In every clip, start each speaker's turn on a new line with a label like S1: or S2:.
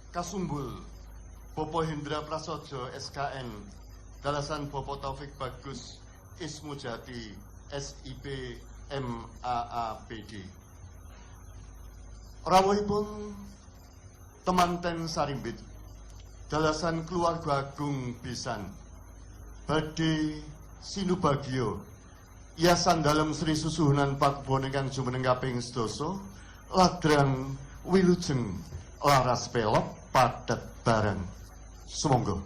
S1: Kasumbul Bapak Hendra Prasojo SKN dalasan Bapak Taufik Bagus Ismujati SIP MAAPD. Rawuhipun temanten sarimbit dalasan keluarga agung pisan badhe sinubagyo yasan dalem Sri Susuhunan Pakubuwono ingkang jumeneng kaping sedasa ladrang wilujeng laras pelog padet bareng. Sumangga.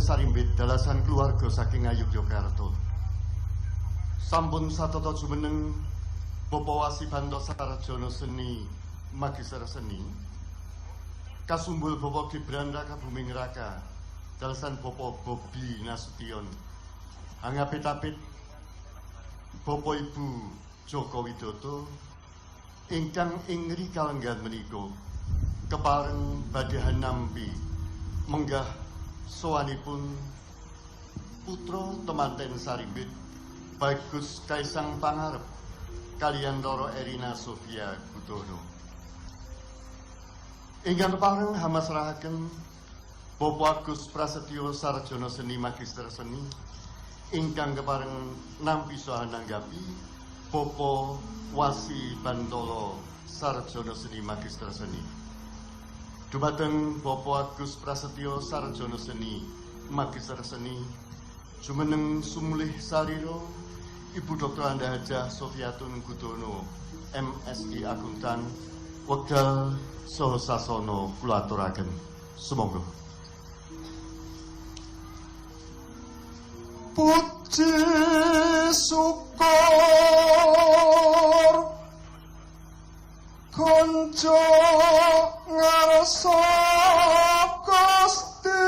S1: Sarimbit dalasan keluarga saking Ngayogyakarta. Sampun satata jumeneng Bapak Wasibanto Sarjana Seni Magister Seni. Kasumbul Bapak Gibran Rakabuming Raka dalasan Bapak Bobi Nasution. Hangapit-apit Bapak Ibu Joko Widodo ingkang ingri kalenggan menika kepareng badhe nampi menggah sowanipun putra temanten Sarimbit Bagus Kaisang Pangarep kaliyan Roro Erina Sofia Gudono. Ingkang kepareng hamasrahaken Bapak Agus Prasetyo Sarjana Seni Magister Seni ingkang kepareng nampi saha nanggapi Bapak Wasi Bantolo Sarjana Seni Magister Seni. Dumateng Bapak Agus Prasetyo Sarjana Seni Magister Seni, jumeneng sumulih sarira Ibu Dr. Anda Hajah Sofiatun Gudono MSI Akuntan wekdal saha sasana kula aturaken. Sumangga.
S2: Puji syukur kanca ngarsa Gusti,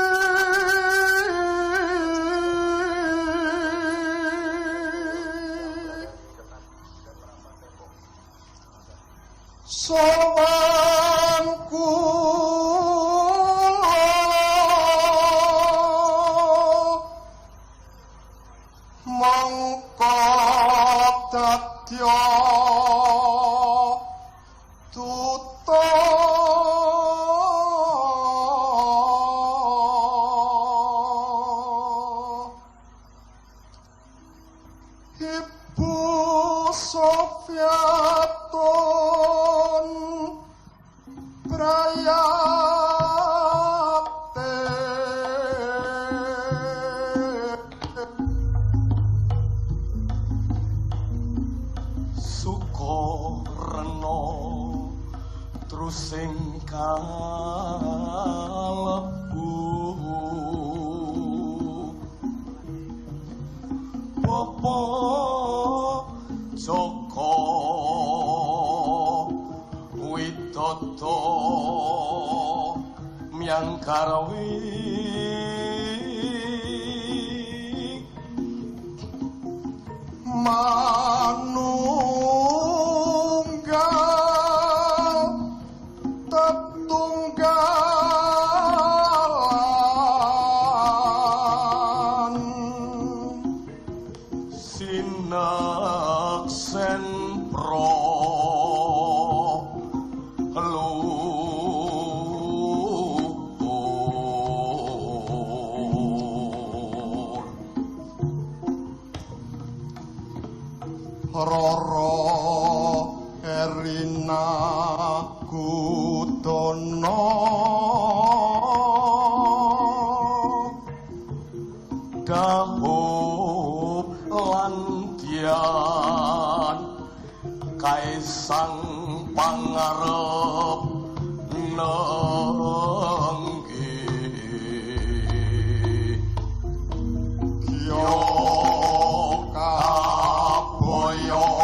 S2: sowan kula mongko dadya duta Ibu Sofiatun Prayate
S3: Sukorno terus sing kalebu Bapak Joko Widodo myang karwi
S2: manunggal tetunggalan
S3: sinaksen pro luhur
S2: Roro Erina Gudono
S3: dahub lan dian Kaisang Pangarep nenggih
S2: Kyo
S3: kaboyong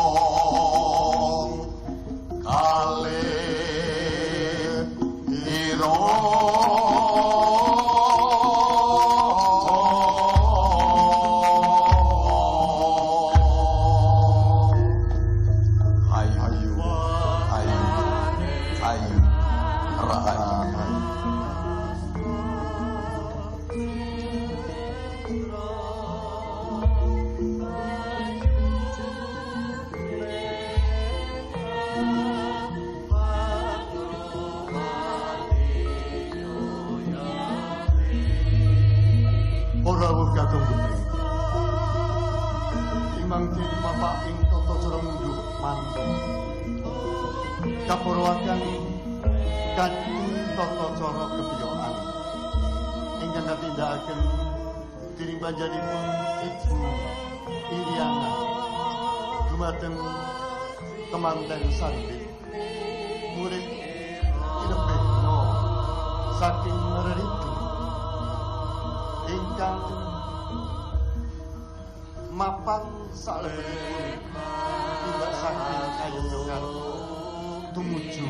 S3: kalih ira ayu
S2: ayu
S3: ayu ayu rahayu.
S1: Ora rawuh kakung putri. Ing mangke tumapak ing tata cara ngunduh mantu. Kapurawaken kanthi tata cara kebiyokan ingkang katindakaken dening panjenenganipun Ibu Iriana dumateng kemanten Sarimbit murid tinebihna saking reridu ingkang mapan salebetipun tindak saking Ngayogyakarta tumuju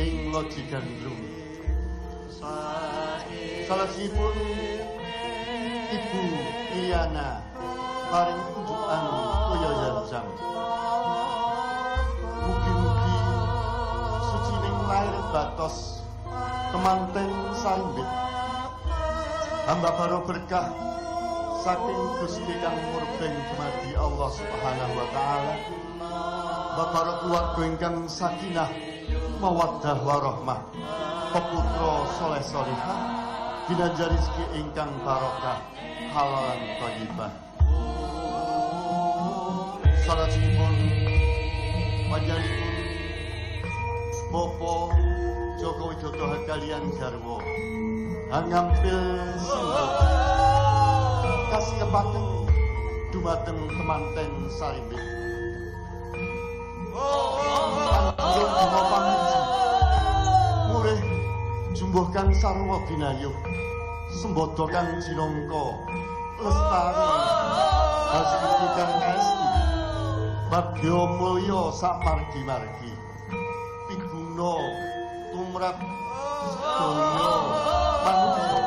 S1: ing Loji Gandrung. Salajengipun Ibu Iriana paring unjukan toya janjang. Mugi-mugi sucining lair batos kemanten Sarimbit hamba baro berkah saking Gusti kang murbeng dumadi Allah Subhanahu wa taala. Bapak keluarga ingkang sakinah mawaddah warahmah, peputra soleh solihah, ginanjar rezeki ingkang barokah, halalan thayyibah. Salajengipun panjenenganipun Bapak Joko Widodo kaliyan garwa hangampil singgo kasikepaken dumateng temanten sarimbit. Tanjung donga panguji murih jumbuh kang sarwa binayuh, sembada kang jinangka lestari hastuti kang kaesti, bagya mulya samargi-margi, piguna tumrap sedaya manungsa,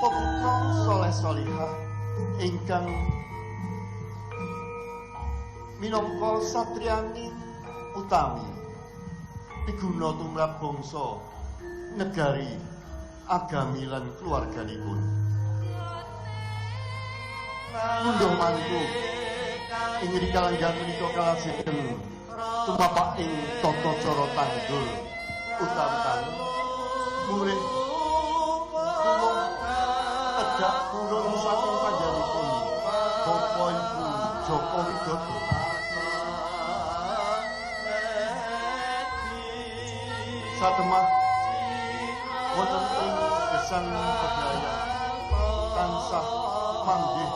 S1: peputra soleh solihah ingkang minangka satriyaning utami, piguna tumrap bangsa, negari, agami lan keluarganipun. Ngunduh mantu ing rikalenggan menika kalajeng tumapak ing tata cara tanggul utawi murih tulung tegak turun saking panjenenganipun Bapak Ibu Joko Widodo. Satemah wonten ing gesang bedaya tansah manggih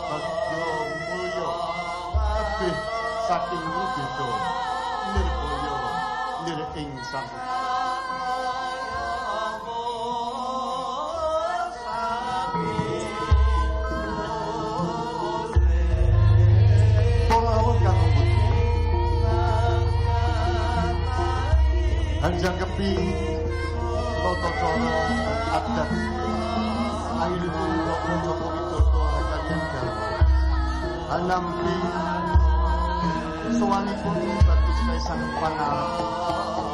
S1: bagya mulya tebih saking rubeda nirbaya nir ing samudra. Para rawuh kakung putri hanjangkepi tata cara adat anggenipun Bapak Joko Widodo kaliyan garwa hanampi sowanipun Bagus Kaisang Pangarep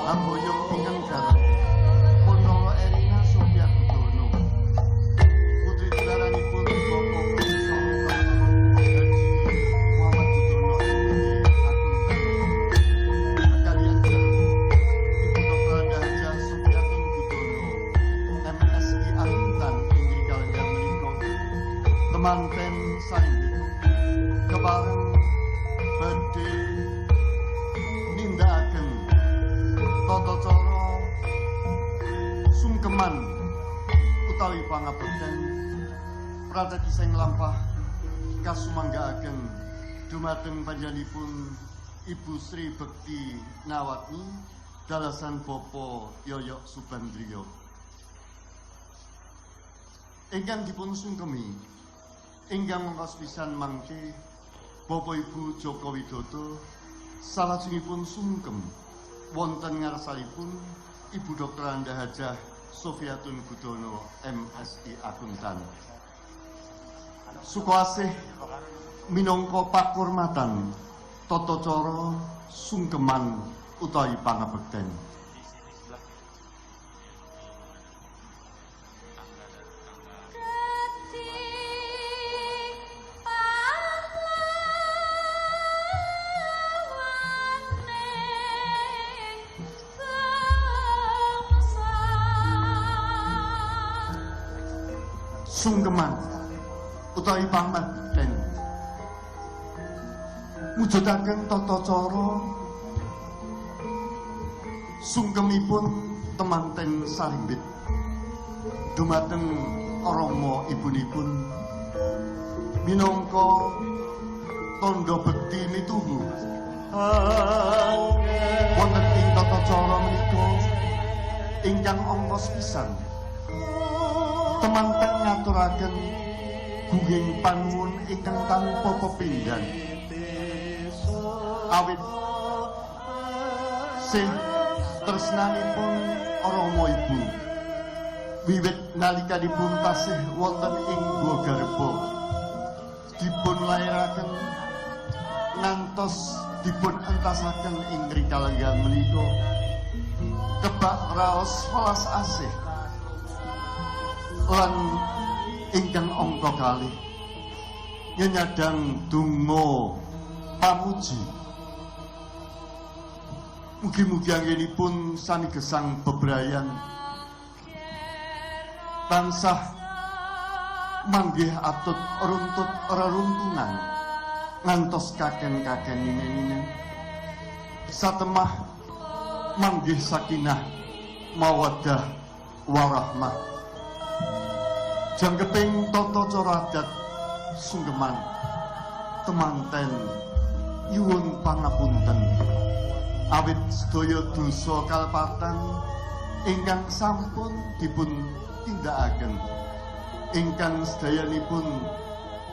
S1: hamboyong ingkang garwa Punara Erina Sofia Gudono, putri tularanipun Bapak Profesor Haji Muhammad Gudono MPD Akuntan kaliyan garwa Ibu Dr. Hajah Sofiatun Gudono MSI Akuntan inggih kalenggan menika temanten sarimbit kepareng badhe nindakaken tata cara sungkeman utawi pangabekten prateki sing lampah kasumanggaaken dumateng panjenenganipun Ibu Sri Bekti Nawatni dalasan Bapak Yoyok Subandrio. Ingkang dipun sungkemi ingkang mengkos pisan mangke Bapak Ibu Joko Widodo salajengipun sungkem wonten ngarsanipun Ibu Dr. Anda Hajah Sofiatun Gudono MSI Akuntan. Sukoasih minangka pakurmatan tata cara sungkeman utawi pangabekten. Sungkeman utawi pangabekten mujudaken tata cara sungkemipun temanten sarimbit dumateng rama ibunipun minangka tandha bekti mituhu. Wonten ing tata cara menika ingkang angka sepisan temanten ngaturaken gunging panuwun ingkang tanpa pepindhan awit sing tresnanipun rama ibu wiwit nalikanipun tasih wonten ing garba dipun lairaken ngantos dipun entasaken ing rikalenggan menika kebak raos welas asih lan ingkang angka kalih nyenyadang donga pamuji. Mugi-mugi anggenipun sami gesang bebrayan tansah manggih atut runtut reruntungan ngantos kaken-kaken ninen-ninen satemah manggih sakinah mawaddah warahmah. Jangkeping tata cara adat sungkeman temanten nyuwun pangapunten awit sedaya dosa kalepatan ingkang sampun dipun tindakaken ingkang sedayanipun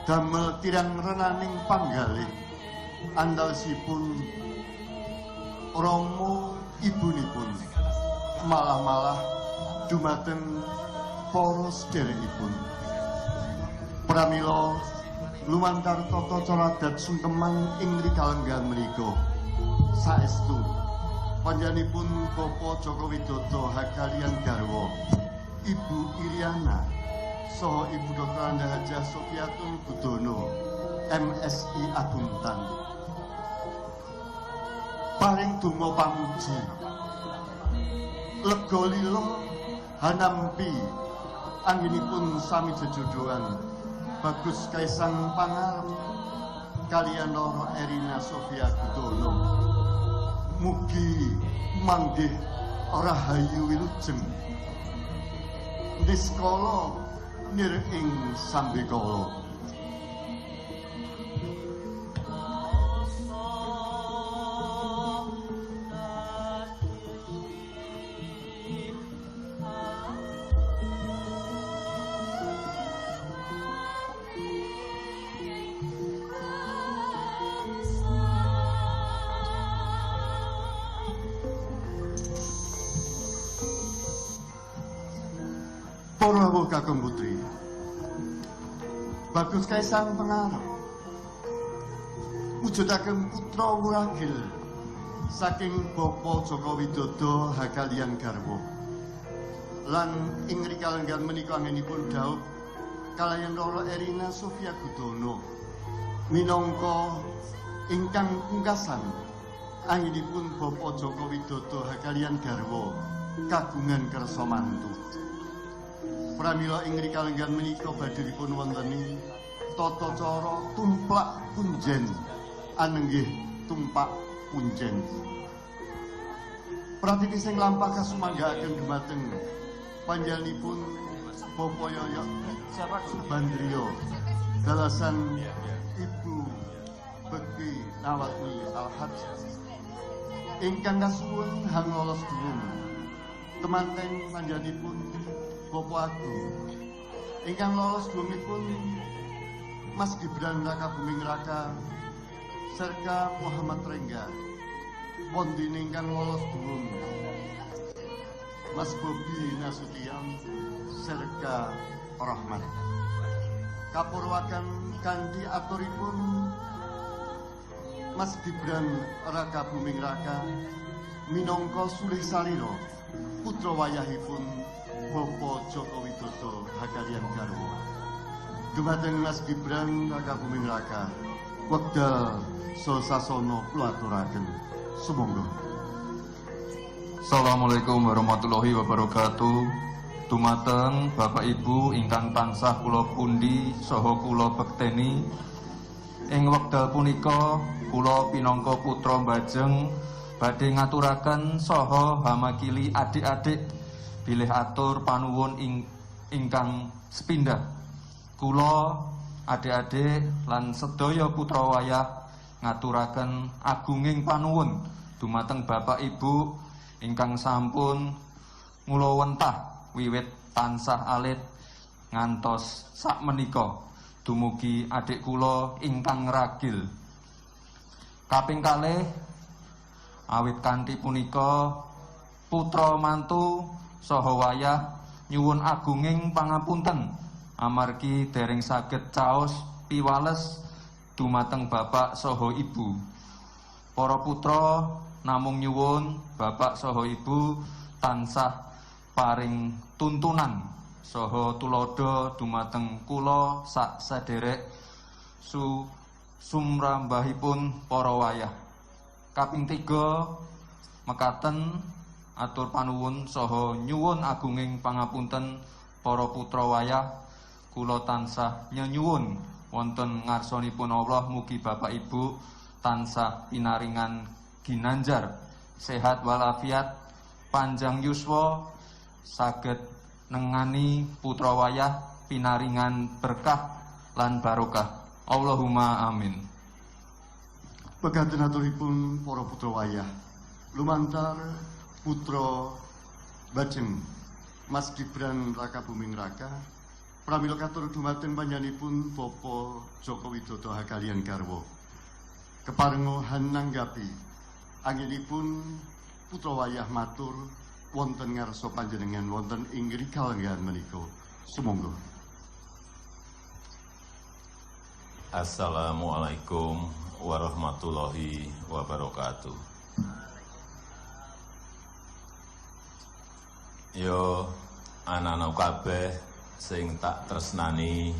S1: damel kirang renaning panggalih andalsipun rama ibunipun malah-malah dumateng para sederekipun. Pramila lumantar tata cara adat sungkeman ing rikalenggahan menika saestu panjenenganipun Bapak Joko Widodo hakalian garwa Ibu Iriana saha Ibu Dr. Anda Hajah Sofiatun Gudono MSI Akuntan paring donga pamuji lega lila hanampi anggenipun sami jejodhoan Bagus Kaisang Pangarep kaliyan Roro Erina Sofia Gudono. Mugi manggih rahayu wilujeng niskala nir ing sambekala. Para rawuh kakung putri, Bagus Kaisang Pangarep mujudaken putra wuragil saking Bapak Joko Widodo hakalian garwa lan ing rikalenggahan menika anggenipun dhaup kalayan Roro Erina Sofia Gudono minangka ingkang pungkasan anggenipun Bapak Joko Widodo hakalian garwa kagungan kersa mantu. Pramila ing rikalenggahan menika badhe dipun wonteni tata cara tumplak punjen anenggih tumpak punjen. Pratiti sing lampah kasumanggaaken dumateng panjenenganipun Bapak Yoyok Subandrio dalasan Ibu Bekti Nawatmi Alhaj ingkang kasuwun hanglolos duwung temanten panjenenganipun Bapak Agung ingkang lolos duwungipun Mas Gibran Rakabuming Raka serta Muhammad Rengga wondene ingkang lolos duwung Mas Bobi Nasution serta Rahmat. Kapurwakan kanthi aturipun Mas Gibran Rakabuming Raka minangka sulih salira putra wayahipun Bapak Joko Widodo hakalian garwa. Dumateng Mas Gibran Rakabuming Raka wekdal sasana kula aturaken. Sumangga.
S4: Assalamualaikum warahmatullahi wabarakatuh. Dumateng Bapak Ibu ingkang tansah kula pundi saha kula bekteni. Ing wekdal punika kula pinangka putra mbajeng badhe ngaturaken saha hamakili adik-adik bilih atur panuwun ingkang sepindah. Kula adik-adik lan sedaya putra wayah ngaturaken agunging panuwun dumateng Bapak Ibu ingkang sampun ngulawentah wiwit tansah alit ngantos sakmenika dumugi adik kula ingkang ragil. Kaping kalih awit kanthi punika putra mantu saha wayah nyuwun agunging pangapunten amargi dereng saged caos piwales dumateng bapak saha ibu. Para putra namung nyuwun bapak saha ibu tansah paring tuntunan saha tuladha dumateng kula sak sederek sumrambahipun para wayah. Kaping 3 mekaten atur panuwun saha nyuwun agunging pangapunten para putra wayah, kula tansah nyenyuwun wonten ngarsanipun Allah mugi Bapak Ibu tansah pinaringan ginanjar sehat walafiat, panjang yuswa, saged nengani putra wayah pinaringan berkah lan barokah. Allahumma amin.
S1: Pekaten aturipun para putra wayah lumantar putra Bajeng Mas Gibran Rakabuming Raka, pramila katur dumateng panjenenganipun Bapak Joko Widodo kaliyan garwa. Keparenga nanggapi anggenipun putra wayah matur wonten ngarsa panjenengan wonten ing kalenggahan menika. Sumangga.
S5: Assalamualaikum warahmatullahi wabarakatuh. Yo anak-anak kabeh sing tak tresnani,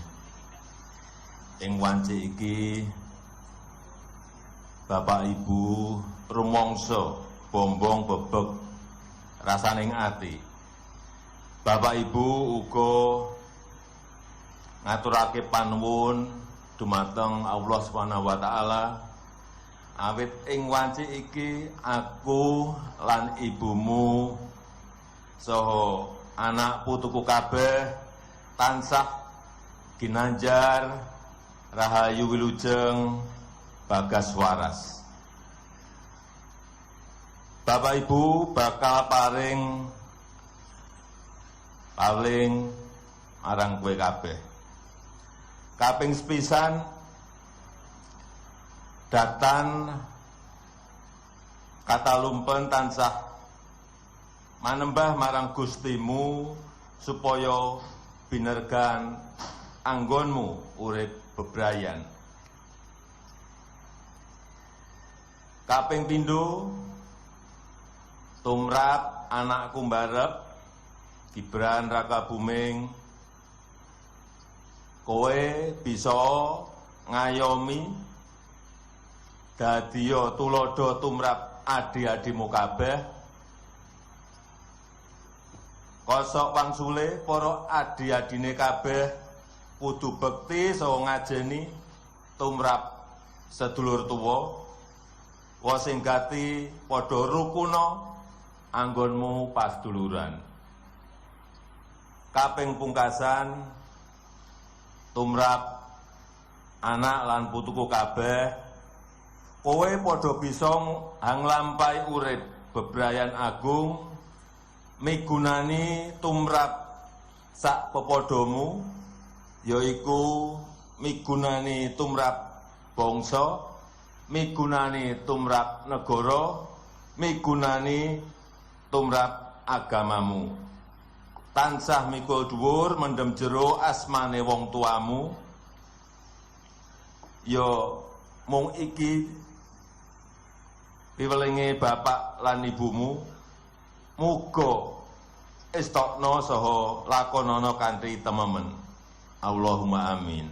S5: ing wanci iki bapak ibu rumangsa bombong bebek rasane ing ati. Bapak ibu uga ngaturake panuwun dumateng Allah Subhanahu wa taala awit ing wanci iki aku lan ibumu saha anak putuku kabeh tansah ginanjar rahayu wilujeng bagas waras. Bapak Ibu bakal paring paling marang kowe kabeh. Kaping sepisan datan katalumpen tansah manembah marang Gustimu supaya binergan anggonmu urip bebrayan. Kaping pindho tumrap anakku mbarep Gibran Rakabuming, kowe bisa ngayomi dadiya tuladha tumrap adi-adimu kabeh. Kosok wangsule para adi-adine kabeh kudu bekti saha ngajeni tumrap sedulur tuwa. Wa sing gati padha rukuna anggonmu pasduluran. Kaping pungkasan tumrap anak lan putuku kabeh, kowe padha bisa nglampahi urip bebrayan agung migunani tumrap sak pepadhamu, yaiku migunani tumrap bangsa, migunani tumrap negara, migunani tumrap agamamu. Tansah mikul dhuwur mendem jero asmane wong tuamu, ya mung iki piwelinge bapak lan ibumu, muga estokno saha lakonana kanthi tememen. Allahumma amin.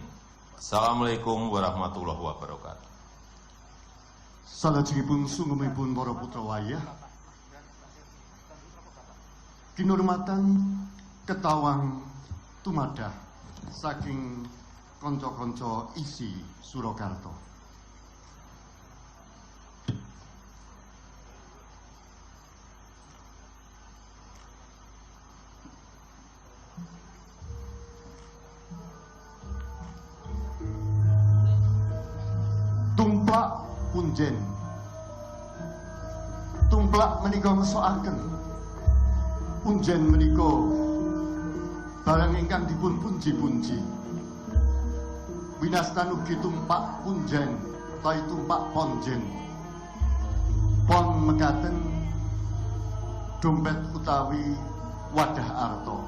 S5: Assalamualaikum warahmatullahi wabarakatuh.
S1: Salajengipun sunggemipun para putra wayah, kinurmatan ketawang tumadah saking kanca-kanca isi Surakarta. Tumplak punjen. Tumplak menika ngesokaken punjen menika barang ingkang dipun punji-punji. Winastan ugi tumpak punjen utawi tumpak ponjen. Pon mekaten dompet utawi wadah arta.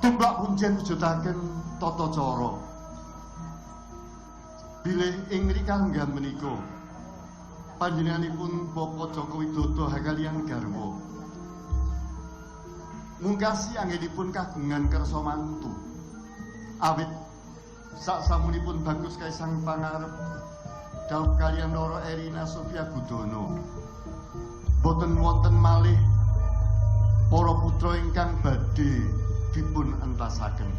S1: Tumplak punjen wujudaken tata cara. Bilih ing rikalenggahan menika panjenenganipun Bapak Joko Widodo kaliyan garwa mungkasi anggenipun kagungan kersa mantu, awit Sak samunipun Bagus Kaisang Pangarep dhaup kaliyan Roro Erina Sofia Gudono. Boten wonten malih para putra ingkang badhe dipun entasaken.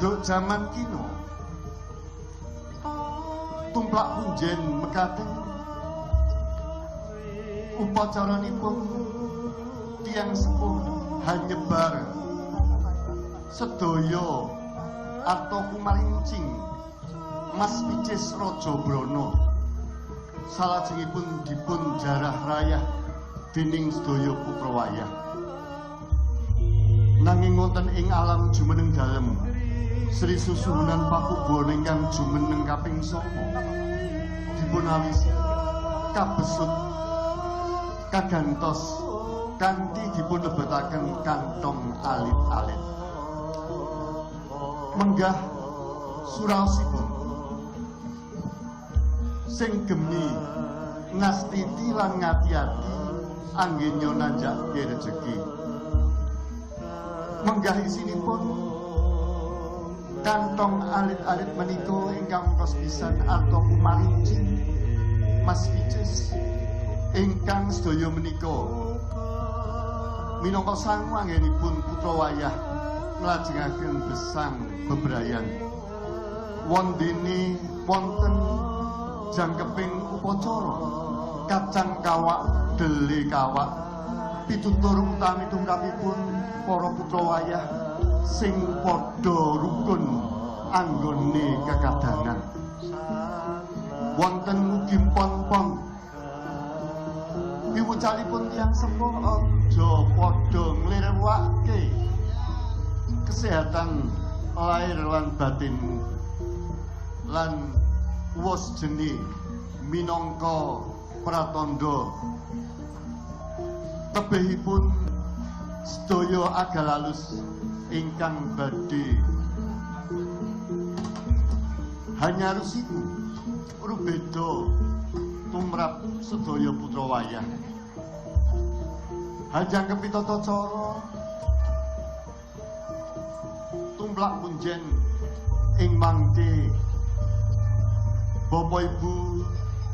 S1: Duk jaman kino tumplak punjen mekaten upacaranipun tiyang sepuh hanyebar sedaya arta kumarincing Mas Picis Raja Brana salajengipun dipun jarah rayah dening sedaya putra wayah. Nanging wonten ing alam jumeneng dalem Sri Susuhunan Pakubuwana ingkang jumeneng kaping 9 dipun awisi kabesut kagantos kanthi dipun lebetaken kantong alit-alit. Menggah suraosipun sing gemi ngastiti lan ngati-ati anggenya nanjake rejeki. Menggah isinipun kantong alit-alit menika ingkang kos pisan arta kumarincing Mas Picis ingkang sedaya menika minangka sangu anggenipun putra wayah nglajengaken besang bebrayan. Wondene wonten jangkeping upacara kacang kawak dele kawak pitutur utami tumrapipun para putra wayah sing padha rukun anggone kekadangan. Wonten ugi pon-pon piwucalipun tiyang sepuh aja padha nglirwake kesehatan lahir lan batinmu lan wos jeni minangka pratandha tebihipun sedaya agal alus ingkang badhe hanyarusiku rubeda tumrap sedaya putra wayah. Hajangkepi tata cara tumplak punjen ing mangke Bapak Ibu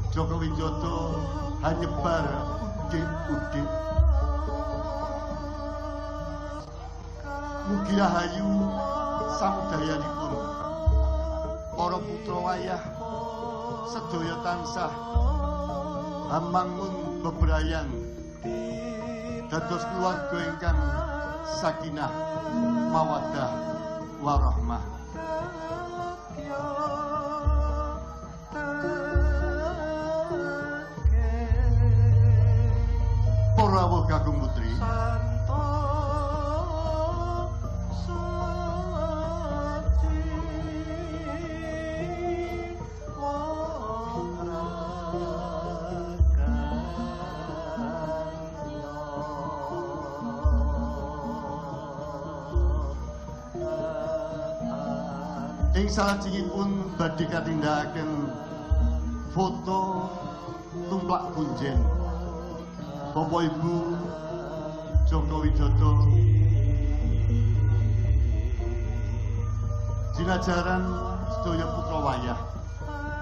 S1: Joko Widodo hanyebar udik-udik. Mugi rahayu samudayanipun para putra wayah sedaya tansah hamangun bebrayan dados keluarga ingkang sakinah mawaddah warahmah. Para rawuh kakung putri, ing salajengipun badhe katindakaken foto tumplak punjen Bapak Ibu Joko Widodo jinajaran sedaya putra wayah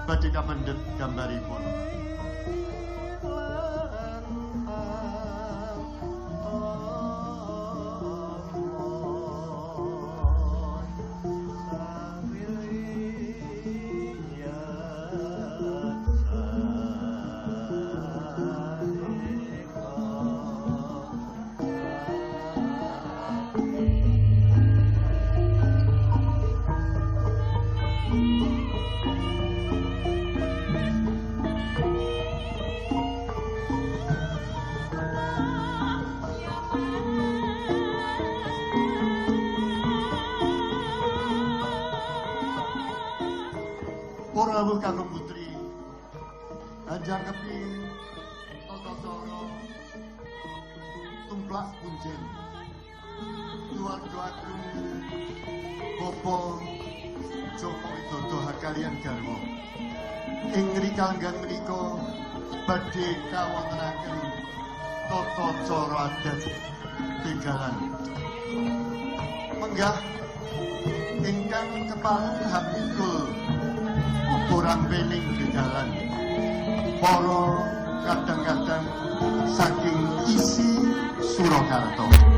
S1: badhe kapendhet gambaripun. Para rawuh kakung putri hanjangkepi tata cara tumplak punjen keluarga agung Bapak Joko Widodo hakalian garwa ing rikalenggan menika badhe kawontenaken tata cara adat begalan. Menggah Ingkang kepareng hamikul ukuran wening gegalan para kadang-kadang saking isi Surakarta.